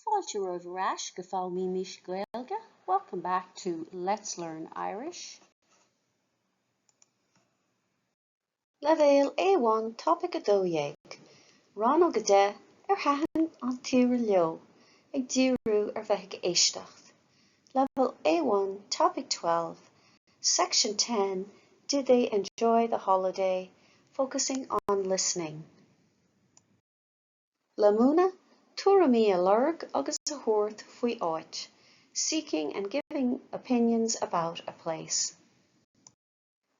Fáilte romhaibh ar ais go Foghlaimímis Gaeilge, welcome back to Let's Learn Irish. Leibhéal A1 Topaic 12, Rannóg 10 Ar thaitin an tsaoire leo? Ag díriú ar bheith ag éisteacht. Level A1 Topic 12, Section 10 Did they enjoy the holiday? Focusing on listening. Le múineadh, tuairimí a lorg agus a thabhairt faoi áit, seeking and giving opinions about a place.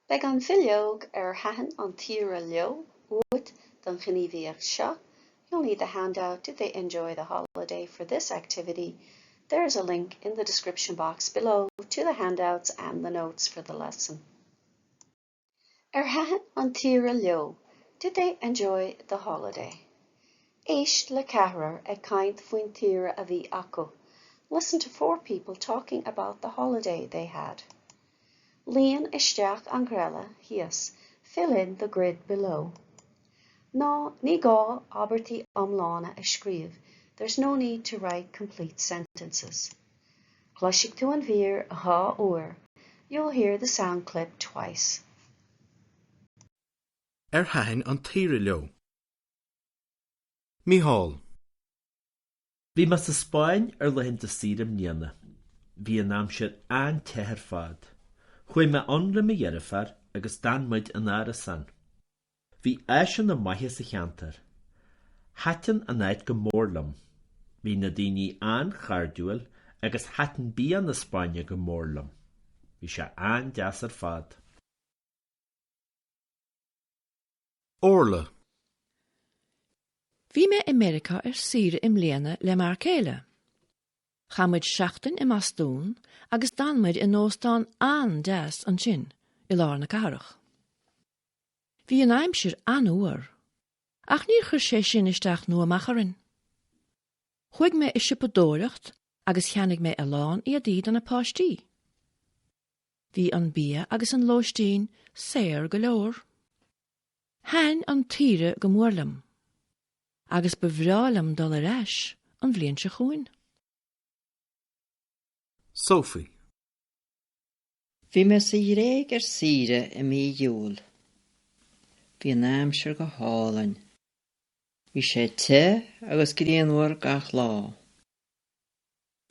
Beidh an bhileog Ar thaitin an tsaoire leo? uait don ghníomhaíocht seo, You'll need the handout Did they enjoy the holiday? for this activity. There is a link in the description box below to the handouts and the notes for the lesson. Ar thaitin an tsaoire leo? Did they enjoy the holiday? Éist le ceathrar ag caint faoin tsaoire a bhí acu. Listen to four people talking about the holiday they had. Líon isteach an ghreille thíos Fill in the grid below. Ná ní gá abairtí iomlána a scríobh There's no need to write complete sentences. Cloisfidh tú an mhír dhá uair, You'll hear the sound clip twice. Ar thaitin an tsaoire leo? Mícheál. Bhí mé sa Spáinn ar laethanta saoire i mbliana. Bhí an aimsir an-te ar fad. Chuaigh mé ann le mo dheirfiúr agus d'fhan muid in árasán. Bhí áiseanna maithe sa cheantar. Thaitin an áit go mór liom. Bhí na daoine an-chairdiúil agus thaitin bia na Spáinne go mór liom. Bhí sé an-deas ar fad. Orla. Bhí mé i Meiriceá ar saoire i mbliana le m'fhear céile. Chaith muid seachtain i mBostún agus d'fhan muid in óstán an-deas ansin i lár na cathrach. Bhí an aimsir an-fhuar, ach níor chuir sé sin isteach nó amach orainn. Chuaigh mé ag siopadóireacht agus cheannaigh mé a lán éadaí do na páistí. Bhí an bia agus an lóistín saor go leor. Thaitin an tsaoire go mór liom, agus ba bhreá liom dul ar ais an bhliain seo chugainn. Sophie. Bhí mé sa Ghréig ar saoire i mí Iúil. Bhí an aimsir go hálainn. Bhí sé te agus grianmhar gach lá.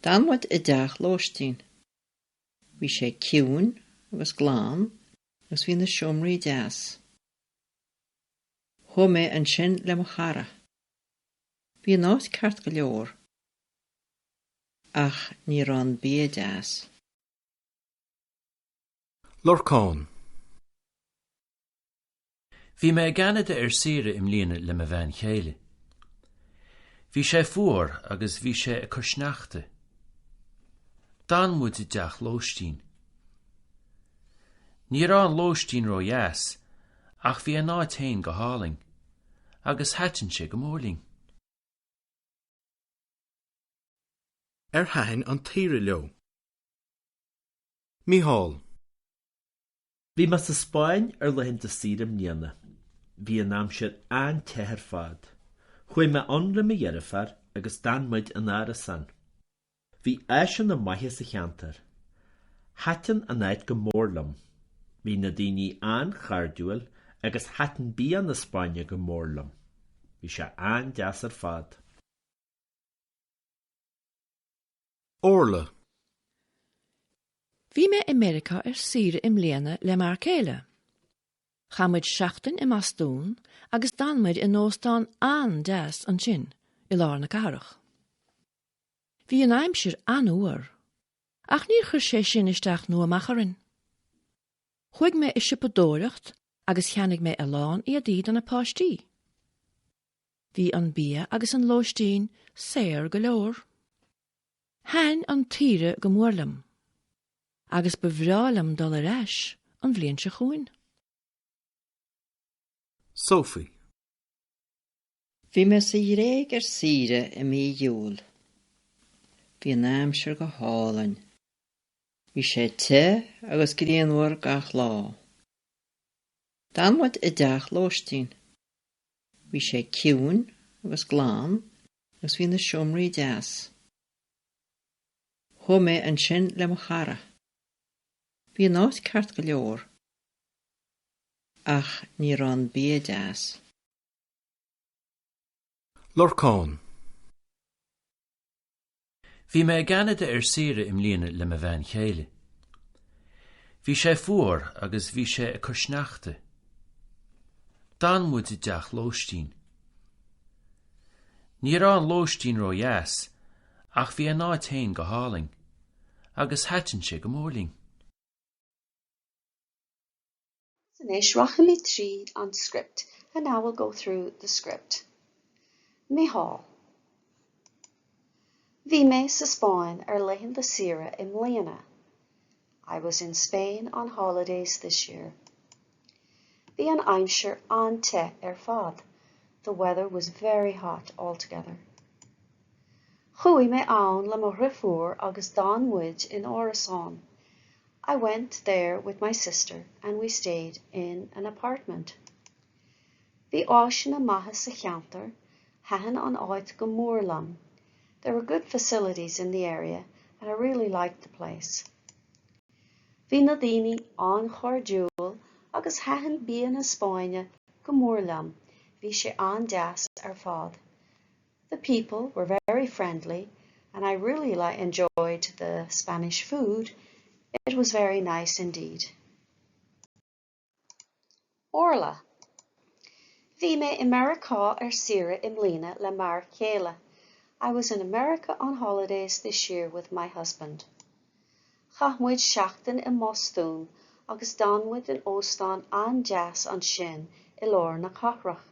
D'fhan muid i dteach lóistín. Bhí sé ciúin agus glan agus bhí na seomraí deas. Chuaigh mé ansin le mo chara. Bhí an áit ceart go leor, ach ní raibh an bia deas. Lorcán. Bhí mé i gCeanada ar saoire i mbliana le mo bhean chéile. Bhí sé fuar agus bhí sé ag cur sneachta. D'fhan muid i dteach lóistín. Ní raibh an lóistín ró-dheas ach bhí an áit féin go hálainn agus thaitin sé go mór linn. Ar thaitin an tsaoire leo? Mícheál. Bhí mé sa Spáinn ar laethanta saoire i mbliana. Bhí an aimsir an-te ar fad. Chuaigh mé ann le mo dheirfiúr agus d'fhan muid in árasán. Bhí áiseanna maithe sa cheantar. Thaitin an áit go mór liom. Bhí na daoine an-chairdiúil agus thaitin bia na Spáinne go mór liom. Bhí sé an-deas ar fad. Orla. Bhí mé i Meiriceá ar saoire i mbliana le m'fhear céile. Chaith muid seachtain i mBostún agus d'fhan muid in óstán an-deas ansin i lár na cathrach. Bhí an aimsir an-fhuar, ach níor chuir sé sin isteach nó amach orainn. Chuaigh mé ag siopadóireacht agus cheannaigh mé a lán éadaí do na páistí. Bhí an bia agus an lóistín saor go leor. Thaitin an tsaoire go mór liom, agus ba bhreá liom dul ar ais an bhliain seo chugainn. Sophie. Bhí mé sa Ghréig ar saoire i mí Iúil. Bhí an aimsir go hálainn. Bhí sé te agus grianmhar gach lá. D'fhan muid i dteach lóistín. Bhí sé ciúin agus glan agus bhí na seomraí deas. Chuaigh mé ansin le mo chara. Bhí an áit ceart go leor, ach ní raibh an bia deas. Lorcán. Bhí mé i gCeanada ar saoire i mbliana le mo bhean chéile. Bhí sé fuar agus bhí sé ag cur sneachta. D'fhan muid i dteach lóistín. Ní raibh an lóistín ró-dheas ach bhí an áit féin go hálainn agus thaitin sé go mór linn. Anois rachaimid tríd an script and now we'll go through the script. Micheál. Bhí mé sa Spáinn ar laethanta saoire i mbliana. I was in Spain on holidays this year. Bhí an aimsir an-te ar fad. The weather was very hot altogether. Chuaigh mé ann le mo dheirfiúr agus d'fhan muid in árasán. I went there with my sister and we stayed in an apartment. Bhí áiseanna maithe sa cheantar, thaitin an áit go mór liom. There were good facilities in the area and I really liked the place. Bhí na daoine an-chairdiúil agus thaitin bia na Spáinne go mór liom, bhí sé an-deas ar fad. The people were very friendly and I really enjoyed the Spanish food. It was very nice indeed. Orla. Bhí mé i Meiriceá ar saoire i mbliana le m'fhear céile. I was in America on holidays this year with my husband. Chaith muid seachtain i mBostún agus d'fhan muid in óstán an-deas ansin i lár na cathrach.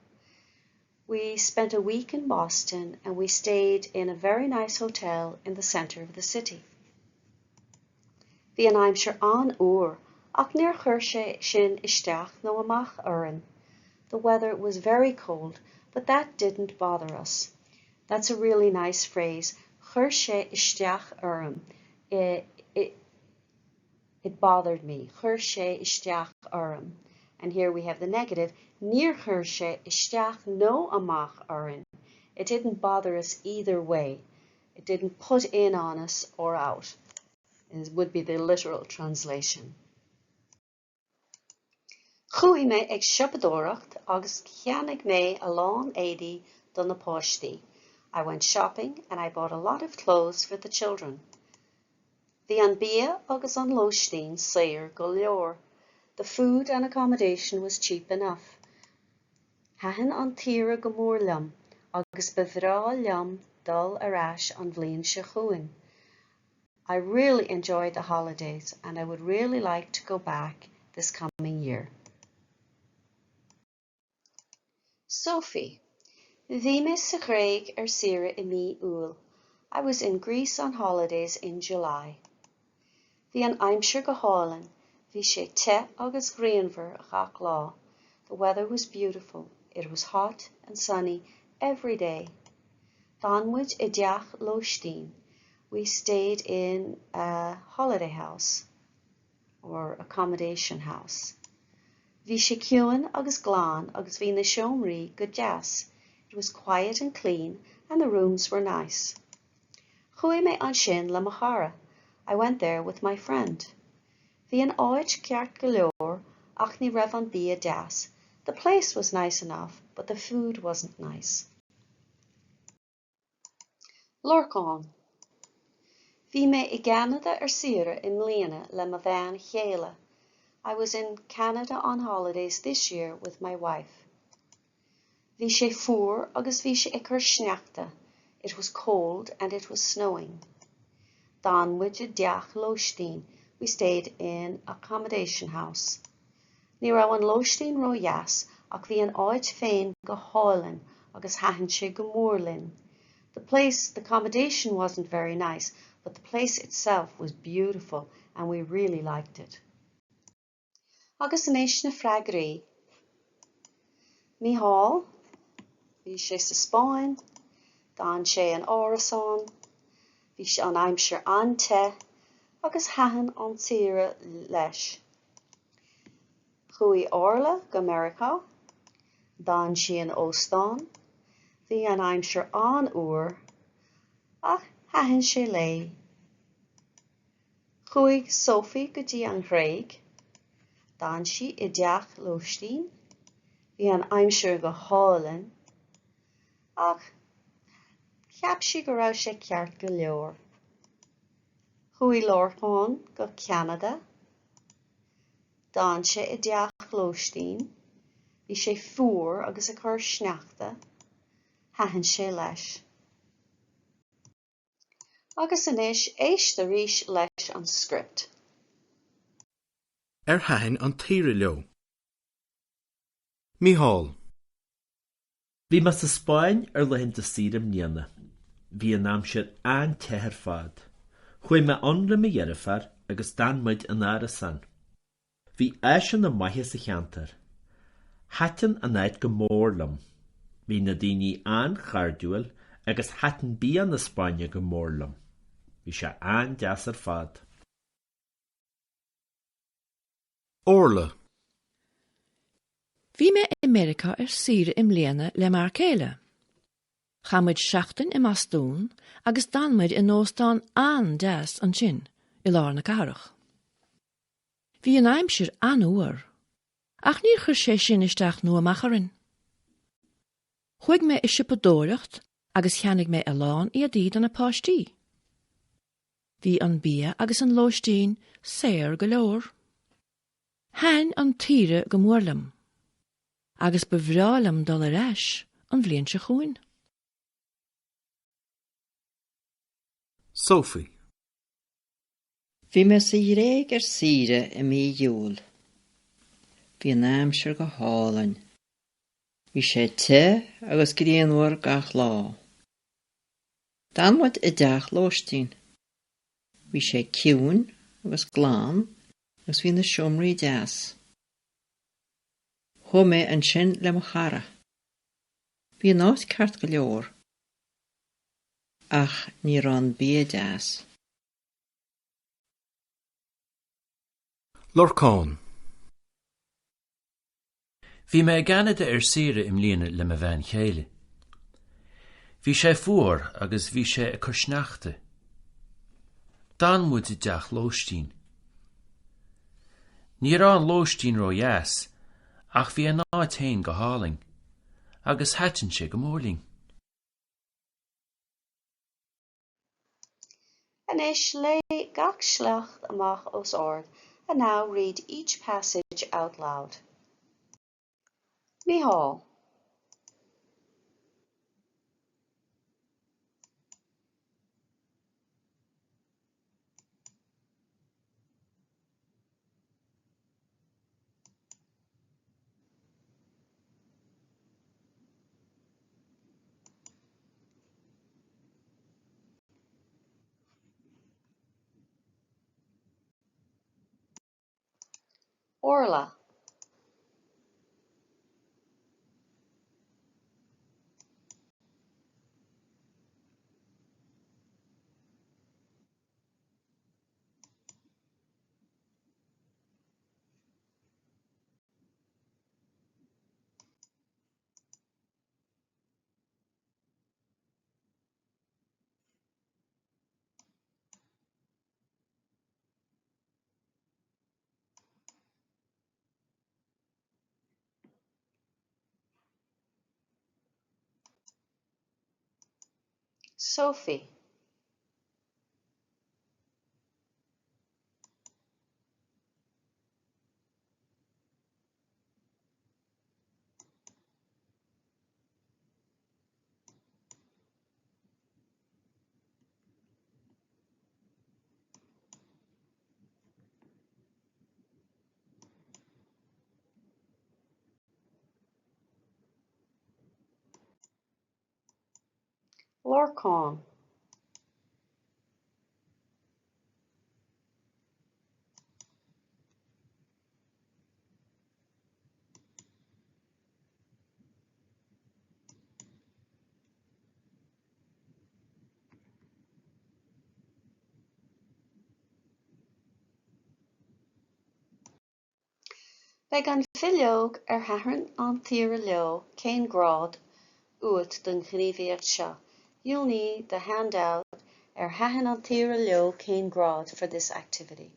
We spent a week in Boston and we stayed in a very nice hotel in the center of the city. Bhí an aimsir an-fhuar ach níor chuir sé sin isteach nó amach orainn. The weather was very cold, but that didn't bother us. That's a really nice phrase. Chuir sé isteach orm. It bothered me. Chuir sé isteach orm. And here we have the negative. Níor chuir sé isteach nó amach orainn. It didn't bother us either way. It didn't put in on us or out. It would be the literal translation. Chuaigh mé ag siopadóireacht agus cheannaigh mé a lán éadaí do na páistí. I went shopping and I bought a lot of clothes for the children. Bhí an bia agus an lóistín saor go leor. The food and accommodation was cheap enough. Thaitin an tsaoire go mór liom agus ba bhreá liom dul ar ais an bhliain seo chugainn. I really enjoyed the holidays and I would really like to go back this coming year. Sophie. Bhí mé sa Ghréig ar saoire i mí Iúil. I was in Greece on holidays in July. Bhí an aimsir go hálainn, bhí sé te agus grianmhar gach lá. The weather was beautiful. It was hot and sunny every day. D'fhan muid i dteach lóistín. We stayed in a holiday house or accommodation house. Bhí sé ciúin agus glan agus bhí na seomraí go deas. It was quiet and clean and the rooms were nice. Chuaigh mé ansin le mo chara. I went there with my friend. Bhí an áit ceart go leor ach ní raibh an bia deas. The place was nice enough, but the food wasn't nice. Lorcán. Bhí mé i gCeanada ar saoire i mbliana le mo bhean chéile. I was in Canada on holidays this year with my wife. Bhí sé fuar agus bhí sé ag cur sneachta. It was cold and it was snowing. D'fhan muid i dteach lóistín. We stayed in accommodation house. Ní raibh an lóistín ró-dheas ach bhí an áit féin go hálainn agus thaitin sé go mór linn. The place, the accommodation wasn't very nice, but the place itself was beautiful and we really liked it. Agus anois na freagraí. Micheál, bhí sé sa Spáinn, d'fhan sé in árasán, bhí sé an aimsir an-te agus thaitin an tsaoire leis. Chuaigh Orla go Meiriceá, d'fhan sí in óstán, bhí an aimsir an-fhuar ach thaitin sé léi. Chuaigh Sophie go dtí an Ghréig. D'fhan sí i dteach lóistín. Bhí an aimsir go hálainn. Ach cheap sí go raibh sé ceart go leor. Chuaigh Lorcán go Ceanada. D'fhan sé i dteach lóistín. Bhí sé fuar agus ag cur sneachta. Thaitin sé leis. Agus anois éist arís leis an script. Ar thaitin an tsaoire leo? Mícheál. Bhí mé sa Spáinn ar laethanta saoire i mbliana. Bhí an aimsir an-te ar fad. Chuaigh mé ann le mo dheirfiúr agus d'fhan muid in árasán. Bhí áiseanna maithe sa cheantar. Thaitin an áit go mór liom. Bhí na daoine an-chairdiúil agus thaitin bia na Spáinne go mór liom. Bhí sé an-deas ar fad. Orla. Bhí mé i Meiriceá ar saoire i mbliana le m'fhear céile. Chaith muid seachtain i mBostún agus d'fhan muid in óstán an-deas ansin i lár na cathrach. Bhí an aimsir an-fhuar, ach níor chuir sé sin isteach nó amach orainn. Chuaigh mé ag siopadóireacht agus cheannaigh mé a lán éadaí do na páistí. Bhí an bia agus an lóistín saor go leor. Thaitin an tsaoire go mór liom, agus ba bhreá liom dul ar ais an bhliain seo chugainn. Sophie. Bhí mé sa Ghréig ar saoire i mí Iúil. Bhí an aimsir go hálainn. Bhí sé te agus grianmhar gach lá. D'fhan muid i dteach lóistín. Bhí sé ciúin agus glan agus bhí na seomraí deas. Chuaigh mé ansin le mo chara. Bhí an áit ceart go leor. Ach ní raibh an bia deas. Lorcán. Bhí mé i gCeanada ar saoire i mbliana le mo bhean chéile. Bhí sé fuar agus bhí sé ag cur sneachta. D'fhan muid i dteach lóistín. Ní raibh an lóistín ró-dheas ach bhí an áit féin go hálainn agus thaitin sé go mór linn. Anois léigh gach sliocht amach os ard And now read each passage out loud. Mícheál. Orla. Sophie. Lorcán. Beidh an bhileog ar thaitin an tsaoire leo cén grád uait don ghníomhaíocht seo? You'll need the handout. Ar thaitin an tsaoire leo Cén grád for this activity?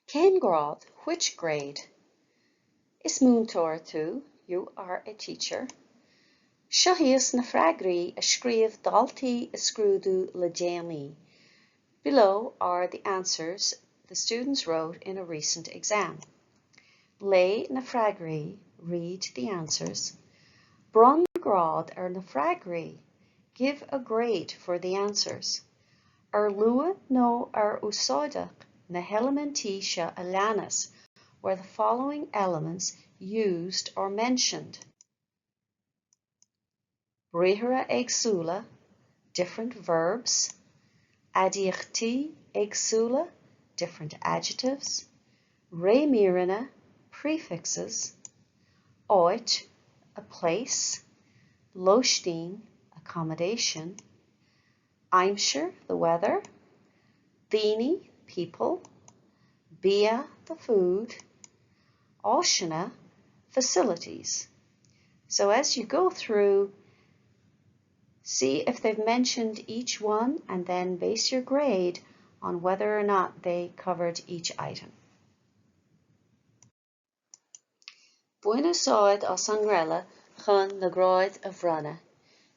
Cén grád Which grade? Is múinteoir tú You are a teacher. Seo thíos na freagraí a scríobh daltaí i scrúdú le déanaí. Below are the answers the students wrote in a recent exam. Léigh na freagraí Read the answers. Bronn grád ar na freagraí Give a grade for the answers. Ar luadh nó ar úsáideadh na heilimintí seo a leanas Were the following elements used or mentioned? Briathra éagsúla different verbs, Aidiachtaí éagsúla different adjectives, Réimíreanna prefixes, Áit a place, Lóistín accommodation, Aimsir the weather, Daoine people, Bia the food, Áiseanna facilities. So as you go through, see if they've mentioned each one and then base your grade on whether or not they covered each item. Bain úsáid as an ngreille chun na gráid a bhronnadh.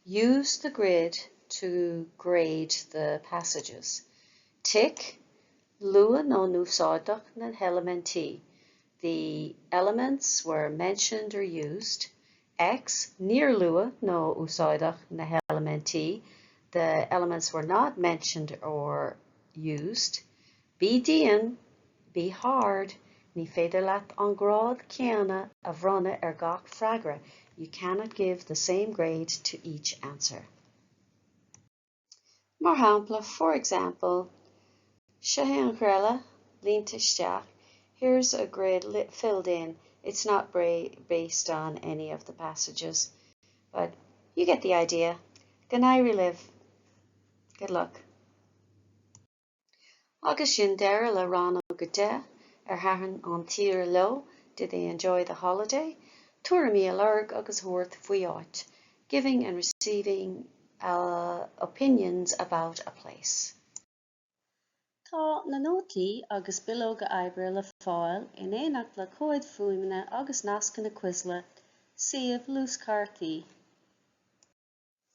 Use the grid to grade the passages. Tic, Luadh nó úsáideadh na heilimintí. The elements were mentioned or used. X, Níor luadh nó úsáideadh na heilimintí. The elements were not mentioned or used. Bí dian, be hard, ní féidir leat an grád céanna a bhronnadh ar gach freagra. You cannot give the same grade to each answer. Mar shampla, for example, seo é an ghreille líonta isteach. Here's a grid filled in. It's not based on any of the passages, but you get the idea. Go n-éirí libh. Good luck. Agus sin deireadh le rannóg a deich ar thaitin an tsaoire leo, did they enjoy the holiday? Tuairimí a lorg agus a thabhairt faoi áit, giving and receiving uh, opinions about a place. Tá na nótaí agus bileoga oibre le fáil in éineacht le comhaid fuaime agus nascanna Quizlet, suíomh luaschártaí.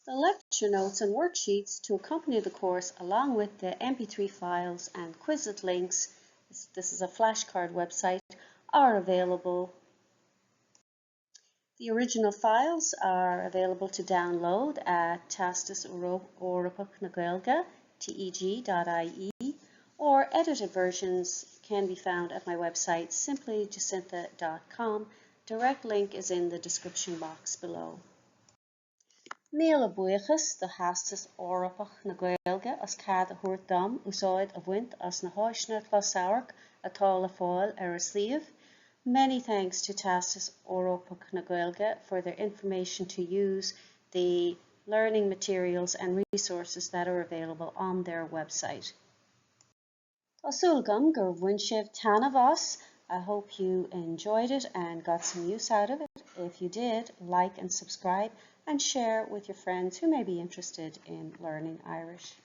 The lecture notes and worksheets to accompany the course along with the MP3 files and Quizlet links, this is a flashcard website, are available. The original files are available to download at Teastas Eorpach na Gaeilge, teg.ie, or edited versions can be found at my website simplyjacintha.com. Direct link is in the description box below. Míle buíochas do Theastas Eorpach na Gaeilge as cead a thabhairt dom úsáid a bhaint as na háiseanna closamhairc atá le fáil ar a suíomh. Many thanks to Teastas Eorpach na Gaeilge for their information to use the learning materials and resources that are available on their website. Tá súil agam gur bhain sibh taitneamh as. I hope you enjoyed it and got some use out of it. If you did, like and subscribe and share with your friends who may be interested in learning Irish.